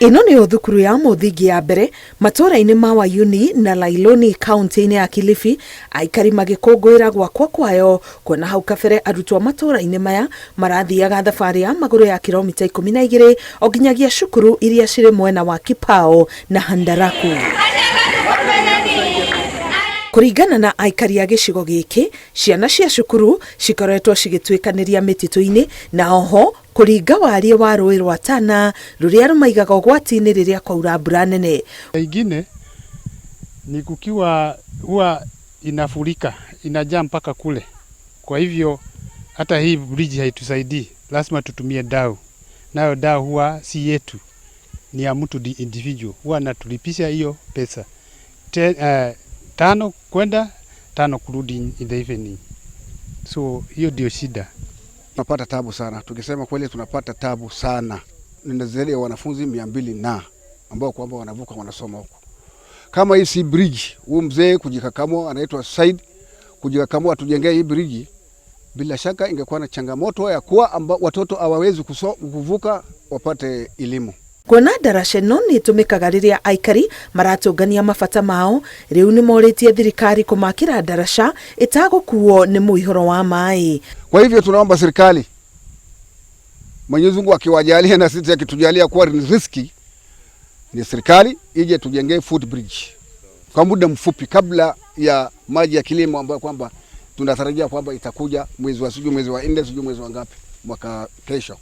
Ĩno nĩyo thukuru ya mũthingi ya mbere matũũra-inĩ ma Wayuni na Lailoni kaunti-inĩ ya Kilifi, aikari magĩkũngũĩra gwakwo kwayo kuona hau kabere arutwo matũũra-inĩ maya marathiaga thabarĩ ya magũrũ ya kilomita 12 o nginyagia cukuru iria cirĩ mwena wa Kipao na Handaraku. Kũringana na aikari a gĩcigo gĩkĩ, ciana cia cukuru cikoretwo cigĩtuĩkanĩria mĩtitũ-inĩ na oho kũringa wariĩ wa rũĩ rwa Tana rũrĩa rũmaigaga ũgwati-inĩ rĩrĩa kwaura mbura nene. Ingine ni kukiwa huwa inafurika, inajaa mpaka kule. Kwa hivyo hata hii bridge haitusaidii, lazima tutumie dau, nayo dau huwa si yetu, ni ya mtu individual, huwa anatulipisha hiyo pesa 5 kwenda 5 kurudi in the evening. So hiyo ndio shida. Tunapata tabu sana, tukisema kweli tunapata tabu sana. Nina zaidi ya wanafunzi 200 na ambao kwamba wanavuka wanasoma huko. Kama hii si bridge, huyu mzee kujikakamua anaitwa Said, kujikakamua atujengee hii bridge, bila shaka ingekuwa na changamoto ya kuwa watoto hawawezi kuvuka wapate elimu. Kuona ndaraca ĩno nĩ ĩtũmĩkaga rĩrĩa aikari maratũngania mabata mao, rĩu nĩ morĩtie thirikari kũmakĩra ndaraca ĩtagũkuo nĩ mũihũro wa maĩ. Kwa hivyo tunaomba serikali, Mwenyezi Mungu akiwajalia na sisi akitujalia kuwa ni riski, ni serikali ije tujengee footbridge kwa muda mfupi kabla ya maji ya kilimo ambayo kwamba tunatarajia kwamba itakuja mwezi wa sijui mwezi wa 4 sijui mwezi wa ngapi mwaka kesho.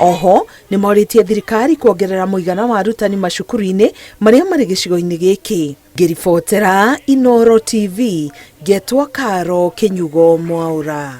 Oho nĩ morĩtie thirikari kuongerera mũigana wa arutani macukuru-inĩ marĩa marĩ gĩcigo-inĩ gĩkĩ. Ngĩribotera Inooro TV, ngetwo Karo Kĩnyugo Mwaũra.